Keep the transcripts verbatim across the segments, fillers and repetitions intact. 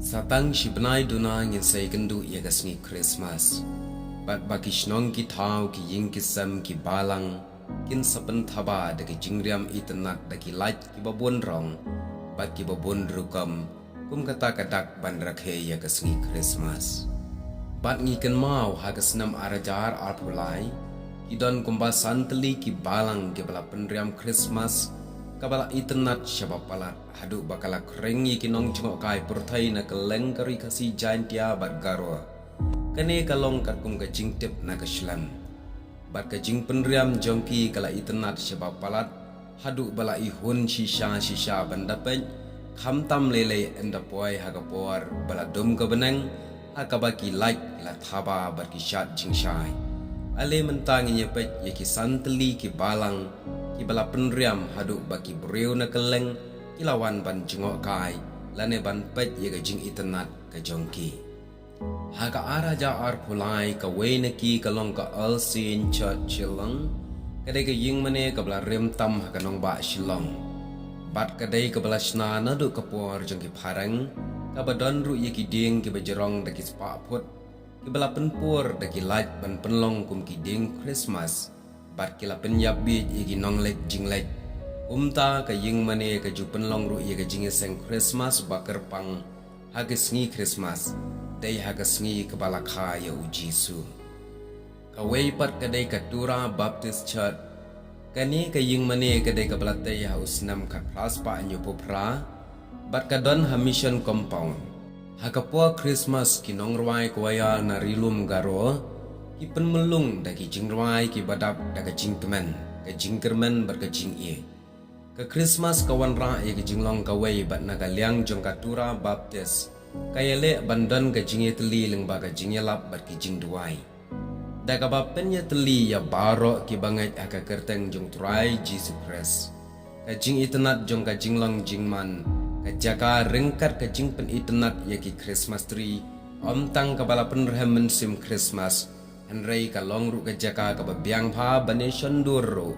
Satang shi bnai duna ngin sa ïakynduh ïa ka sngi Christmas. Bad ba ki shnong ki thaw, ki ïing ki sem, ki balang kin sa pynthaba da ki jingriam itynnat da ki lait kiba bun rong bad kiba bun rukom, kum kata ka dak ban rakhe ïa ka sngi Christmas. Bad ngi kynmaw ha ka snem ar hajar arphew lai, ki don kumba san tylli ki balang kiba la pynriam Christmas kaba la itynnat shaba palat, haduh ba ka la khring ïa ki nongjngohkai pyrthei na kylleng ka Ri Khasi, Jaintia bad Garo. Kane ka long katkum ka jingtip na ka shlem. Bad ka jingpynriam jong ki ka la itynnat shaba palat, haduh ba la ihun shisha shisha ban da peit, khamtam lei lei ynda poi ha ka por ba la dum ka bneng, ha kaba ki lait ki la thaba bad ki shad jingshai. Ale mynta ngin ïa peit ïa ki san tylli ki balang kiba la pynriam, haduh ba ki briew na kylleng ki la wan ban jngohkai lane ban peit ïa ka jingitynnat ka jong ki. Ha ka ar hajar arphew lai, kawei na ki ka long ka All Saint Church Shillong, ka dei ka ïingmane kaba la rim tam ha ka nongbah Shillong. Bad ka dei kaba la shna naduh ka por jong ki phareng, kaba don ruh ïa ki dieng kiba jrong da ki spah phut, kiba la pynpur da ki lait ban pynlong kum ki dieng Christmas. Bad ki la pynïap bieit ïa ki nongleit jingleit. Kumta ka ïingmane ka ju pynlong ruh ïa ka jingïaseng Christmas ba kyrpang ha ka sngi Christmas, dei ha ka sngi kaba la kha ïa u Jisu. Kawei pat ka dei ka Tura Baptist Church. Kane ka ïingmane ka dei kaba la tei ha u snem khatphra spah hynñiewphew phra, bad ka don ha Mission Compound. Ha ka por Christmas, ki nongrwai kwaya na Ri Lum Garo ki pynmlung da ki jingrwai kiba dap da ka jingkmen, ka jingkyrmen bad ka jingïeit. Ka Christmas ka wanrah ïa ka jinglong kawei, bad na ka liang jong ka Tura Baptist, ka ïaleh ban don ka jingïatylli lyngba ka jingïalap bad ki jingduwai. Da kaba pynïatylli ïa baroh kiba ngeit ha ka kyrteng jong u Trai Jisu Khrist, ka jingitynnat jong ka jinglong jingman ka jaka ryngkat ka jingpynitynnat ïa ki Christmas tree, ym tang kaba la pynrhem mynsiem Christmas, hynrei ka long ruh ka jaka kaba biang bha ban ïashondur ruh,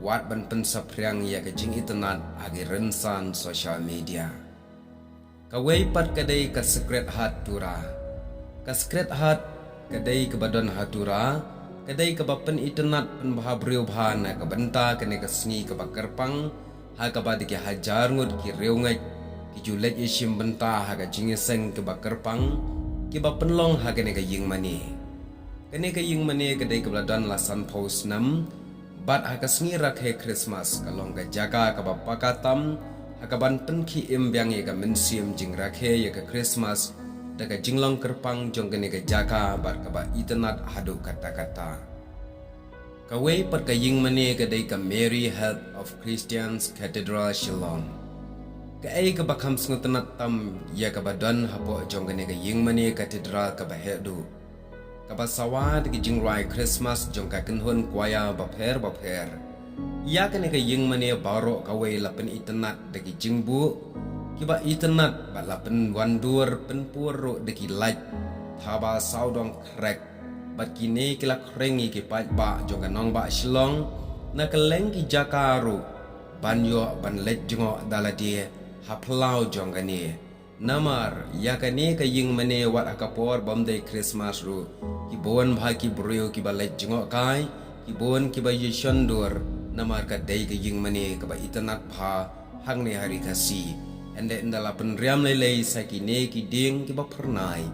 wat ban pynsaphriang ïa ka jingitynnat ha ki rynsan social media. Kawei pat ka dei ka Sacred Heart Tura. Ka Sacred Heart ka dei kaba don ha Tura, ka dei kaba pynitynnat pynbha briew bha na ka bynta kane ka sngi kaba kyrpang, ha kaba da ki hajar ngut ki riewngeit ki ju leit ïashim bynta ha ka jingïaseng kaba kyrpang, kiba pynlong ha kane ka ïingmane. Kane ka ïingmane ka dei kaba la don la sanphew snem, bad ha ka sngi rakhe Christmas ka long ka jaka kaba paka tam ha kaban pynkhie im biang ïa ka mynsiem jingrakhe ïa ka Christmas da ka jinglong kyrpang jong kane ka jaka bad kaba itynnat haduh katta katta. Kawei pat ka ïingmane ka dei ka Mary Help of Christians Cathedral Shillong. Kaei kaba kham sngewtynnat tam ïa kaba don hapoh jong kane ka ïingmane cathedral kaba heh duh, kaba sawa da ki jingrwai Christmas jong ka kynhun kwaya bapher bapher. Ïa kane ka ïingmane baroh kawei la pynitynnat da ki jingbuh kiba itynnat bad la pynwandur pynpur ruh da ki lait thaba sawdong khrek. Bad kine ki la khring ïa ki paidbah jong ka nongbah Shillong na kylleng ki jaka ruh ban ïoh ban leit jngoh da lade ha phyllaw jong kane. Namar ïa kane ka ïingmane wat ha ka por bym dei Christmas ruh, ki bun bha ki briew kiba leit jngohkai, ki bun kiba ïashondur, namar ka dei ka ïingmane kaba itynnat bha hangne ha Ri Khasi. Hynrei ynda la pynriam lei lei sa kine ki dieng kiba phyrnai,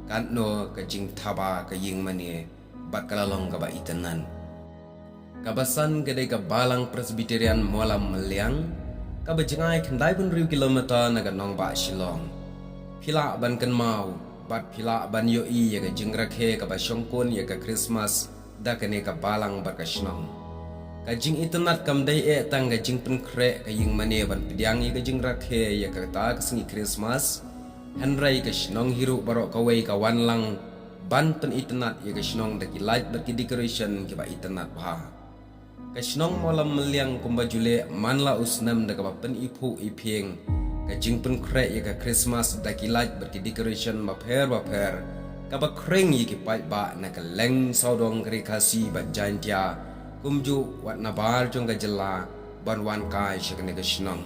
katno ka jingthaba ka ïingmane bad ka la long kaba itynnat. Kaba san ka dei ka Balang Presbyterian Mawlam Myliang, kaba jngai khyndai phew hynriew kilometer na ka nongbah Shillong. Phi lah ban kynmaw bad phi lah ban ïohi ïa ka jingrakhe kaba shongkun ïa ka Christmas da kane ka balang bad ka shnong. Ka jingitynnat kam dei eh tang ka jingpynkhreh ka ïingmane ban pdiang ïa ka jingrakhe ïa kata ka sngi Christmas, hynrei ka shnong hi ruh baroh kawei ka wan lang ban pynitynnat ïa ka shnong da ki light bad ki decoration kiba itynnat bha. Ka shnong Mawlam Myliang kumba ju leh man la u snem da kaba pyniphuh iphieng ka jingpynkhreh ïa ka Christmas da ki light bad ki decoration bapher bapher, kaba khring ïa ki paidbah na kylleng sawdong ka Ri Khasi bad Jaintia, kumjuh wat nabar jong ka jylla ban wan kai sha kane ka shnong.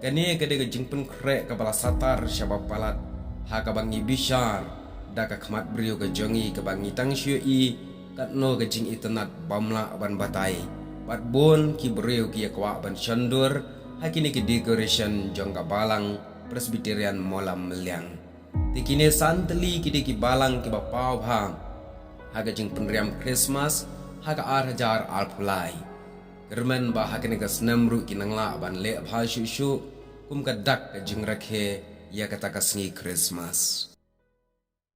Kane ka dei ka jingpynkhreh kaba la satar shaba palat, Ha kaba ngi bishar da ka khmat briew ka jong ngi, kaba ngi tang shu ïohi katno ka jingitynnad bym lah ban batai, bad bun ki briew ki ïa kwah ban shon dur ha kine ki decoration jong ka Balang Presbyterian Mawlamyr. Te kine san tylli ki dei ki balang kiba paw bha ha ka jingpynriam Christmas ha ka ar hajar arphew lai. Kyrmen ba ha kane ka snem ruh ki nang lah ban leh bha shuh shuh kum ka dak ka jingrakhe ïa kata ka sngi Christmas.